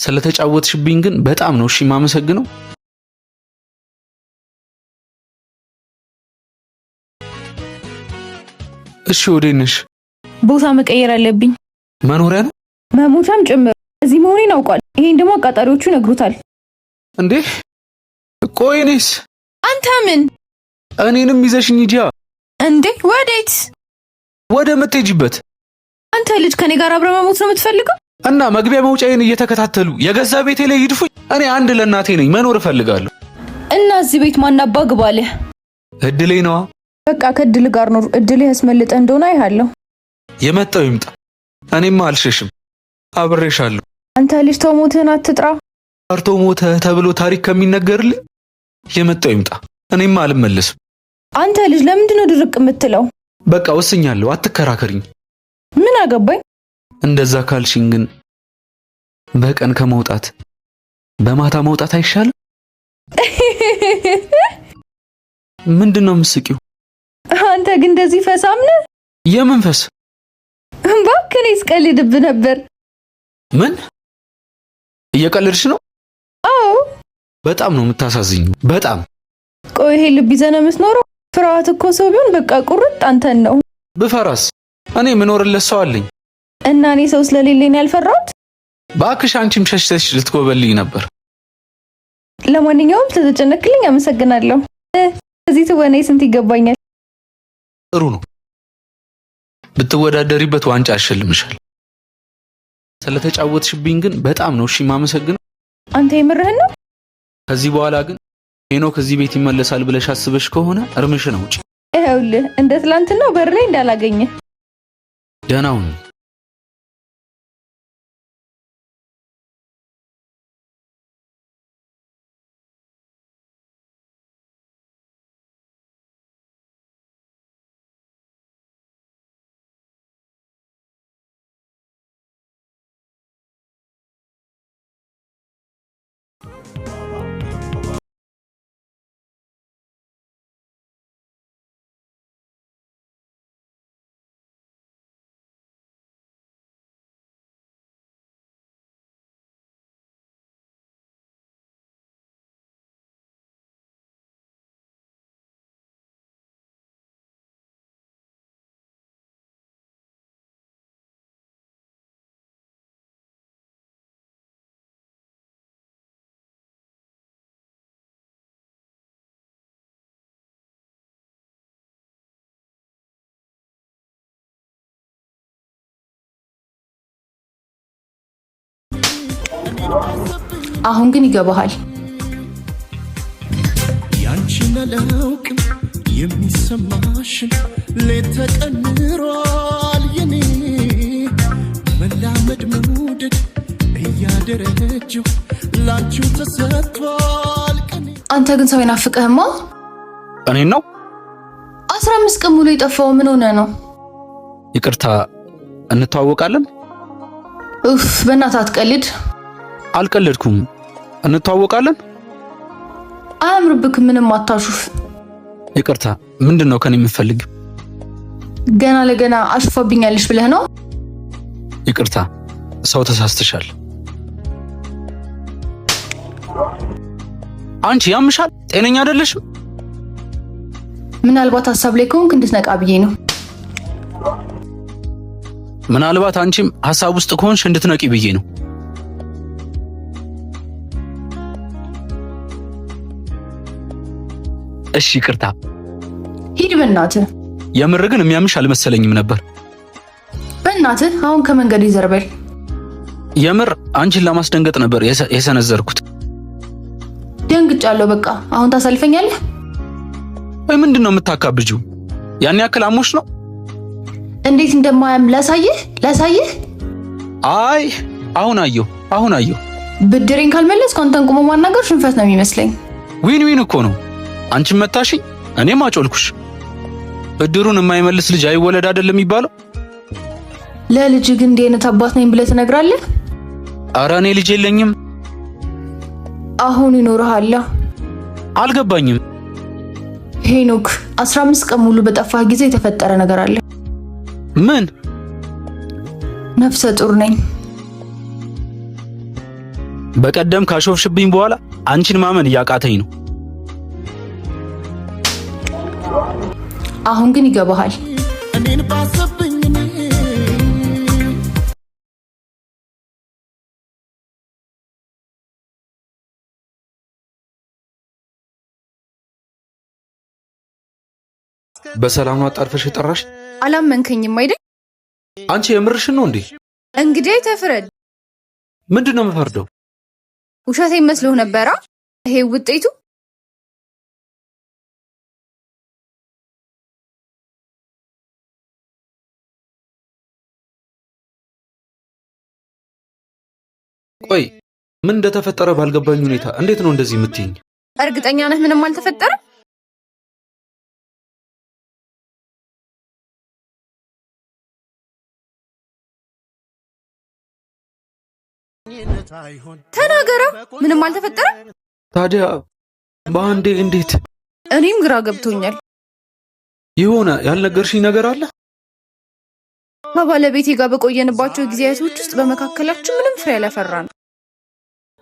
ስለተጫወትሽብኝ ግን በጣም ነው እሺ የማመሰግነው። እሺ ወዴት ነሽ? ቦታ መቀየር አለብኝ። መኖሪያ ነው መሞቻም ጭምር። እዚህ መሆኔን አውቋል። ይሄን ደግሞ አቃጣሪዎቹ ነግሩታል። እንዴ? ቆይ እኔስ? አንተ ምን? እኔንም ይዘሽኝ ሂጂያ። እንዴ ወዴት? ወደ ምትሄጂበት። አንተ ልጅ ከኔ ጋር አብረህ መሞት ነው የምትፈልገው? እና መግቢያ መውጫዬን እየተከታተሉ የገዛ ቤቴ ላይ ይድፉኝ። እኔ አንድ ለእናቴ ነኝ፣ መኖር እፈልጋለሁ። እና እዚህ ቤት ማን አባ ግባልህ? እድሌ ነዋ። በቃ ከእድል ጋር ኖር። እድል ያስመልጠ እንደሆነ አይሃለሁ። የመጣው ይምጣ። እኔማ አልሸሽም፣ አብሬሻለሁ። አንተ ልጅ ተው፣ ሞትህን አትጥራ። ፈርቶ ሞተ ተብሎ ታሪክ ከሚነገርልኝ የመጣው ይምጣ። እኔማ አልመለስም። አንተ ልጅ ለምንድን ነው ድርቅ የምትለው? በቃ ወስኛለሁ፣ አትከራከሪኝ። ምን አገባኝ? እንደዛ ካልሽኝ ግን በቀን ከመውጣት በማታ መውጣት አይሻልም? ምንድን ነው የምትስቂው? አንተ ግን እንደዚህ ፈሳም ነህ። የምን ፈስ? እባክህ እኔ ስቀልድብህ ነበር። ምን እየቀለድሽ ነው? አዎ። በጣም ነው የምታሳዝኙ። በጣም። ቆይ ይሄ ልብ ይዘህ ነው የምትኖረው? ፍርሃት እኮ ሰው ቢሆን በቃ ቁርጥ አንተን ነው። ብፈራስ? እኔ የምኖርለት ሰው አለኝ። እና እኔ ሰው ስለሌለኝ ነው ያልፈራሁት። እባክሽ አንቺም ሸሽተሽ ልትኮበልኝ ነበር። ለማንኛውም ስለተጨነክልኝ አመሰግናለሁ። እዚህ ትወናዬ ስንት ይገባኛል? ጥሩ ነው። ብትወዳደሪበት ዋንጫ ያሸልምሻል። ስለተጫወትሽብኝ ግን በጣም ነው እሺ የማመሰግነው። አንተ የምርህን ነው? ከዚህ በኋላ ግን ሄኖክ እዚህ ቤት ይመለሳል ብለሽ አስበሽ ከሆነ እርምሽን አውጪ። ይኸውልህ እንደ ትላንትናው በር ላይ እንዳላገኘ። ደህና ሁኚ። አሁን ግን ይገባሃል። ያንቺን አላውቅም የሚሰማሽን ሌት ተቀን ኖሯል የኔ መላመድ መውደድ እያደረጀው ላንቺው ተሰጥቷል ቀኔ። አንተ ግን ሰው ይናፍቅህማ። እኔን ነው? 15 ቀን ሙሉ የጠፋው ምን ሆነ ነው? ይቅርታ፣ እንተዋወቃለን? ኡፍ፣ በእናትህ አትቀልድ። አልቀለድኩም። እንተዋወቃለን? አያምርብክ። ምንም አታሹፍ። ይቅርታ፣ ምንድን ነው ከኔ የምትፈልጊው? ገና ለገና አሹፋብኛለሽ ብለህ ነው? ይቅርታ፣ ሰው ተሳስተሻል። አንቺ ያምሻል? ጤነኛ አይደለሽም። ምናልባት ሀሳብ ላይ ከሆንክ እንድትነቃ ብዬ ነው። ምናልባት አንቺም ሀሳብ ውስጥ ከሆንሽ እንድትነቂ ብዬ ነው። እሺ ይቅርታ። ሂድ በእናትህ። የምር ግን የሚያምሽ አልመሰለኝም ነበር። በእናትህ አሁን ከመንገድ ይዘርበል። የምር አንቺን ለማስደንገጥ ነበር የሰነዘርኩት። ደንግጫለሁ። በቃ አሁን ታሳልፈኛለህ ወይ? ምንድን ነው የምታካብጂው? ያን ያክል አሞሽ ነው? እንዴት እንደማያም ላሳይህ ላሳይህ። አይ አሁን አየሁ፣ አሁን አየሁ። ብድሬን ካልመለስኩ አንተን ቆሞ ማናገር ሽንፈት ነው የሚመስለኝ። win win እኮ ነው። አንቺም መታሽኝ፣ እኔም አጮልኩሽ። ብድሩን የማይመልስ ልጅ አይወለድ አይደለም የሚባለው? ለልጅ ግን እንዲህ አይነት አባት ነኝ ብለህ ትነግራለህ? ኧረ እኔ ልጅ የለኝም። አሁን ይኖርሃል። አልገባኝም። ሄኖክ 15 ቀን ሙሉ በጠፋህ ጊዜ የተፈጠረ ነገር አለ። ምን? ነፍሰ ጡር ነኝ። በቀደም ካሾፍሽብኝ በኋላ አንቺን ማመን እያቃተኝ ነው። አሁን ግን ይገባሃል። እኔን ባሰብኝ እኔ። በሰላም ነው አጣድፈሽ የጠራሽ? አላመንከኝም አይደል? አንቺ የምርሽን ነው እንዴ? እንግዲህ ተፍረድ። ምንድን ነው የምፈርደው? ውሸቴ መስሎህ ነበራ? ይሄ ውጤቱ። ቆይ ምን እንደተፈጠረ ባልገባኝ ሁኔታ እንዴት ነው እንደዚህ የምትይኝ? እርግጠኛ ነህ ምንም አልተፈጠረም? ተናገረ። ምንም አልተፈጠረም? ታዲያ በአንዴ እንዴት? እኔም ግራ ገብቶኛል። የሆነ ያልነገርሽኝ ነገር አለ? ከባለቤቴ ጋር በቆየንባቸው ጊዜያቶች ውስጥ በመካከላችን ምንም ፍሬ አላፈራንም።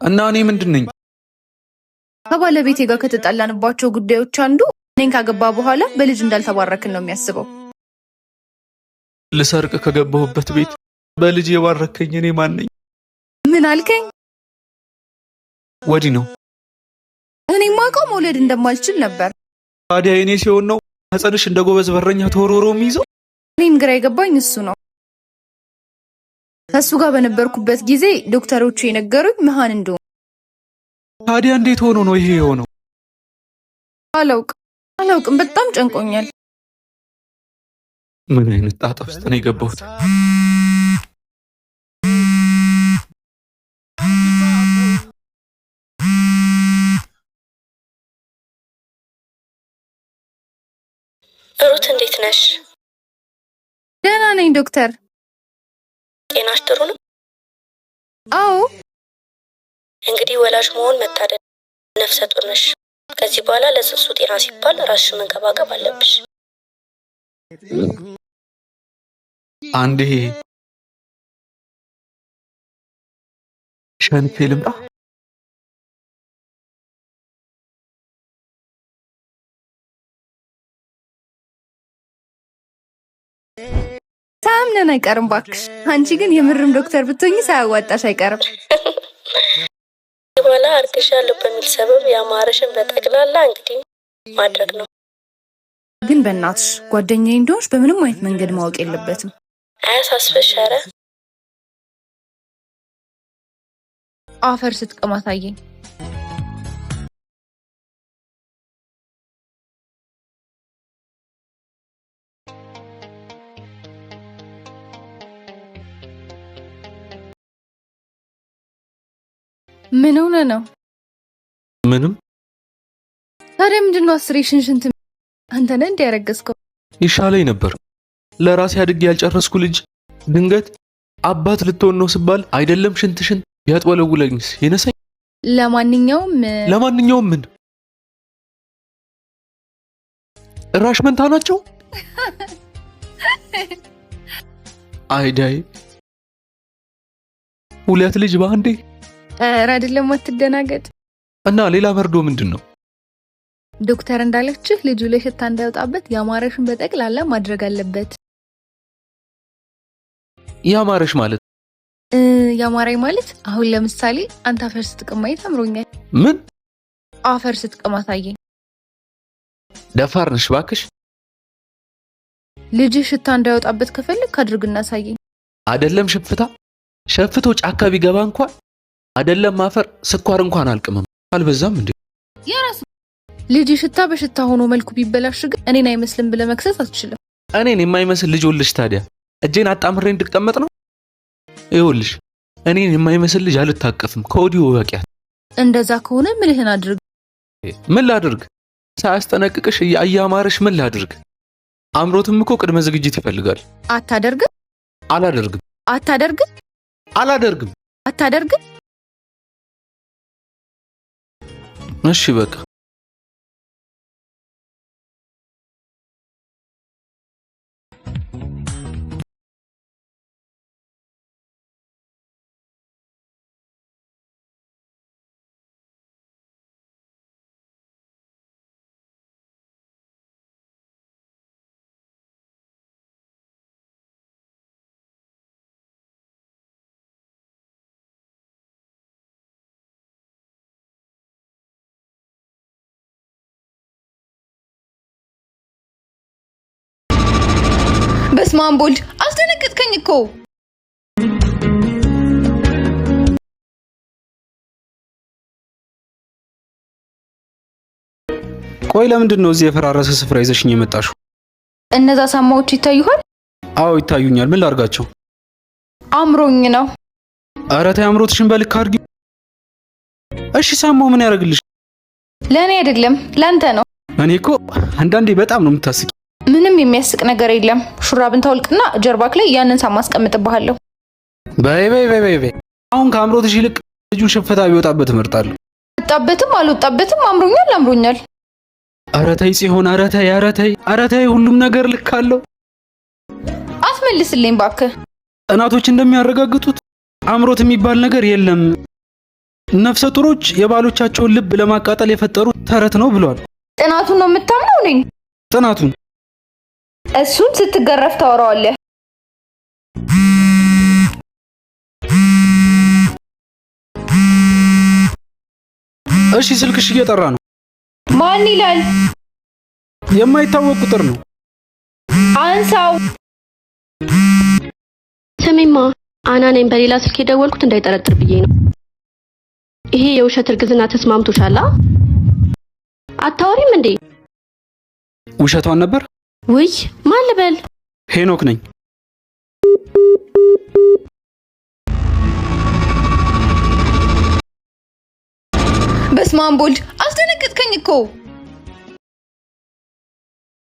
እና እኔ ምንድን ነኝ? ከባለቤቴ ጋር ከተጣላንባቸው ጉዳዮች አንዱ እኔን ካገባ በኋላ በልጅ እንዳልተባረክን ነው የሚያስበው። ልሰርቅ ከገባሁበት ቤት በልጅ የባረከኝ እኔ ማን ነኝ? ምን አልከኝ? ወዲህ ነው። እኔ ማውቀው መውለድ እንደማልችል ነበር። ታዲያ የኔ ሲሆን ነው ሕፃንሽ እንደ ጎበዝ በረኛ ተወርውሮ የሚይዘው? እኔም ግራ የገባኝ እሱ ነው። ከእሱ ጋር በነበርኩበት ጊዜ ዶክተሮቹ የነገሩኝ መሃን እንደሆነ። ታዲያ እንዴት ሆኖ ነው ይሄ የሆነው? አላውቅም። በጣም ጨንቆኛል። ምን አይነት ጣጣ ውስጥ ነው የገባሁት? ሩት እንዴት ነሽ? ደህና ነኝ ዶክተር። ጤናሽ ጥሩ ነው? አዎ። እንግዲህ ወላጅ መሆን መታደል። ነፍሰ ጡር ነሽ። ከዚህ በኋላ ለጽንሱ ጤና ሲባል ራስሽን መንከባከብ አለብሽ። አንዴ ሸንፌ ልምጣ። ሳምነን አይቀርም ባክሽ። አንቺ ግን የምርም ዶክተር ብትሆኚ ሳያዋጣሽ አይቀርም። ከዚህ በኋላ አርግሻለሁ በሚል ሰበብ ያማረሽን በጠቅላላ እንግዲህ ማድረግ ነው። ግን በእናትሽ ጓደኛዬ እንደሆንሽ በምንም አይነት መንገድ ማወቅ የለበትም። አያሳስብሽ። ኧረ አፈር ስትቅም አሳየኝ። ምን ሆነ ነው? ምንም። ታዲያ ምንድን ነው አስሬ ሽንሽንት? አንተ ነህ እንዴ ያረገዝከው? ይሻለኝ ነበር። ለራሴ አድጌ ያልጨረስኩ ልጅ ድንገት አባት ልትሆን ነው ስባል አይደለም ሽንት ሽንት ቢያጥወለውለኝስ ይነሳኝ። ለማንኛውም ለማንኛውም ምን ጭራሽ መንታ ናቸው? አይዳይ ሁለት ልጅ በአንዴ። ኧረ አይደለም፣ አትደናገጥ። እና ሌላ መርዶ ምንድን ነው? ዶክተር እንዳለችህ ልጁ ላይ ሽታ እንዳይወጣበት ያማረሽን በጠቅላላ ማድረግ አለበት። ያማረሽ ማለት? ያማረኝ ማለት አሁን ለምሳሌ አንተ አፈር ስትቅም ማየት አምሮኛል። ምን? አፈር ስትቅም አሳየኝ። ደፋር ነሽ እባክሽ። ልጅህ ሽታ እንዳይወጣበት ከፈለግ አድርግና አሳየኝ። አይደለም ሽፍታ ሸፍቶ ጫካ ቢገባ እንኳን አይደለም አፈር ስኳር እንኳን አልቅምም። አልበዛም እንዴ? የራሱ ልጅ ሽታ በሽታ ሆኖ መልኩ ቢበላሽ ግን እኔን አይመስልም ብለህ መክሰስ አትችልም። እኔን የማይመስል ልጅ ወልሽ ታዲያ እጄን አጣምሬ እንድቀመጥ ነው? ይኸውልሽ እኔን የማይመስል ልጅ አልታቀፍም። ከወዲሁ እወቂያት። እንደዛ ከሆነ ምልህን አድርግ። ምን ላድርግ? ሳያስጠነቅቅሽ እያማረሽ ምን ላድርግ? አምሮትም እኮ ቅድመ ዝግጅት ይፈልጋል። አታደርግም? አላደርግም። አታደርግም? አላደርግም። አታደርግም? እሺ በቃ። በስመ አብ ወልድ፣ አስደነገጥከኝ እኮ። ቆይ ለምንድን ነው እዚህ የፈራረሰ ስፍራ ይዘሽኝ የመጣሽው? እነዛ ሳማዎች ይታዩሃል? አዎ ይታዩኛል። ምን ላርጋቸው? አምሮኝ ነው። ኧረ ተይ አምሮትሽን በልክ አድርጊ። እሺ ሳማው ምን ያደርግልሽ? ለእኔ አይደለም ለአንተ ነው። እኔ እኮ አንዳንዴ በጣም ነው የምታስቂ። ምንም የሚያስቅ ነገር የለም። ሹራብን ታውልቅና ጀርባክ ላይ ያንን ሳማ አስቀምጥብሃለሁ። በይ በይ በይ በይ በይ። አሁን ከአምሮትሽ ይልቅ ልጁ ሽፍታ ቢወጣበት እመርጣለሁ። ወጣበትም አልወጣበትም አምሮኛል አምሮኛል። ኧረ ተይ ጽዮን፣ ኧረ ተይ፣ ኧረ ተይ፣ ኧረ ተይ። ሁሉም ነገር ልክ አለው። አትመልስልኝ ባክህ። ጥናቶች እንደሚያረጋግጡት አምሮት የሚባል ነገር የለም። ነፍሰ ጡሮች የባሎቻቸውን ልብ ለማቃጠል የፈጠሩት ተረት ነው ብሏል። ጥናቱን ነው የምታምነው? ነኝ ጥናቱን እሱን ስትገረፍ ታወራዋለህ። እሺ፣ ስልክሽ እየጠራ ነው። ማን ይላል? የማይታወቅ ቁጥር ነው። አንሳው። ስሚማ አና ነኝ። በሌላ ስልክ የደወልኩት እንዳይጠረጥር ብዬ ነው። ይሄ የውሸት እርግዝና ተስማምቶሻል? አታወሪም እንዴ? ውሸቷን ነበር። ውይ ማን ልበል? ሄኖክ ነኝ። በስመ አብ ወልድ፣ አስደነገጥከኝ እኮ።